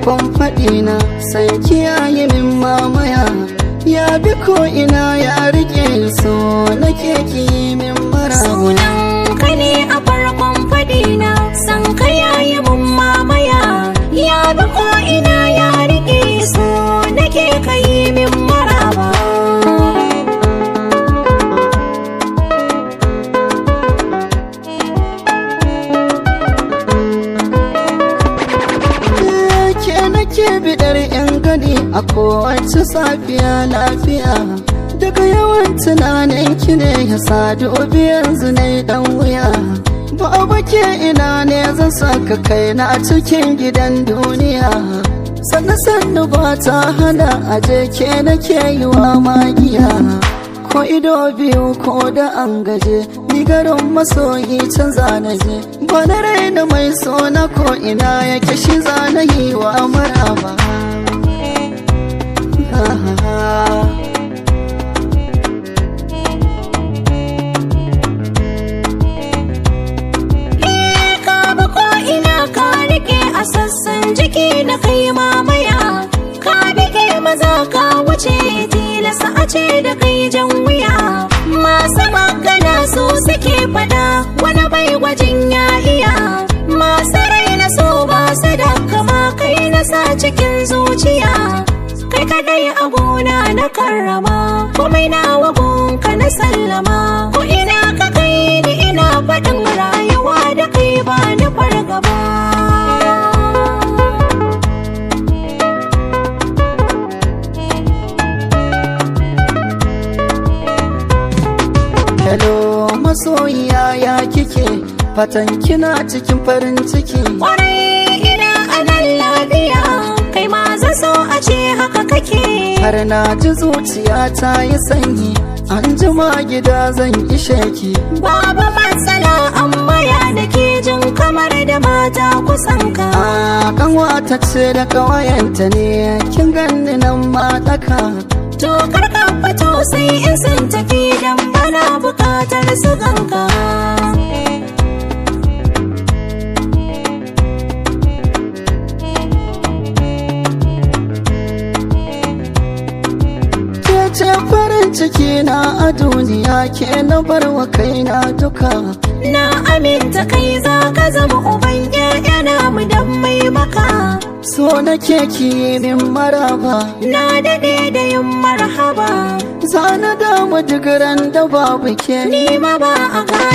farkon faɗina, san kiyaye min mamaya. Ya bi ko ina ya rike, so nake ki min maraba. Sunan ka ne a farkon faɗina, san ka yayi mun mamaya. Ya bi ko ina ya rike, so nake kai min maraba. Ke nake bidar yan gani a kowace safiya lafiya. Daga yawan tunanin ki ne ya sadu yanzu ne dan wuya. Ba ke ina ne zan saka kaina a cikin gidan duniya. Sannu sannu ba ta hana aje, ke nake yi wa magiya. Ko ido biyu ko da an gaje, ni garin masoyi canza na je. Ba na raina mai sona, ko ina yake shi zana yi wa maraba. Ka bi ko ina ka rike, a sassan jiki na kai mamaya. Ka bige maza ka wuce, tilasa a ce da kai jan wuya. Masu magana su suke fada, wani bai gwajin ya iya. Masu raina so ba su da kama kai, na sa cikin zuciya. Kai kadai a gona na karrama, komai na wagonka na sallama. Ko ina ka kai ni ina faɗin rayuwa da kai ba ni fargaba. Hello masoyiya, ya kike? Fatan kina cikin farin ciki. Kwarai ina a nan lafiya, kai ma zan so a ce haka kake. Har na ji zuciya ta yi sanyi, an jima gida zan ishe ki. Babu matsala, amma ya nake jin kamar da mata kusan ka? A kanwata ce da kawayenta ne, kin ganni nan ma daka. To kar ka fito sai in sun tafi, dan bana bukatar su ganka. Ke ce farin ciki na a duniya, ke na barwa kaina duka. Na aminta kai za ka zama uban ƴaƴana mu dan mai maka. So nake ki min maraba. Na daɗe da yin marhaba. Zana damu duk ran da babu ke. Ni ma ba a gane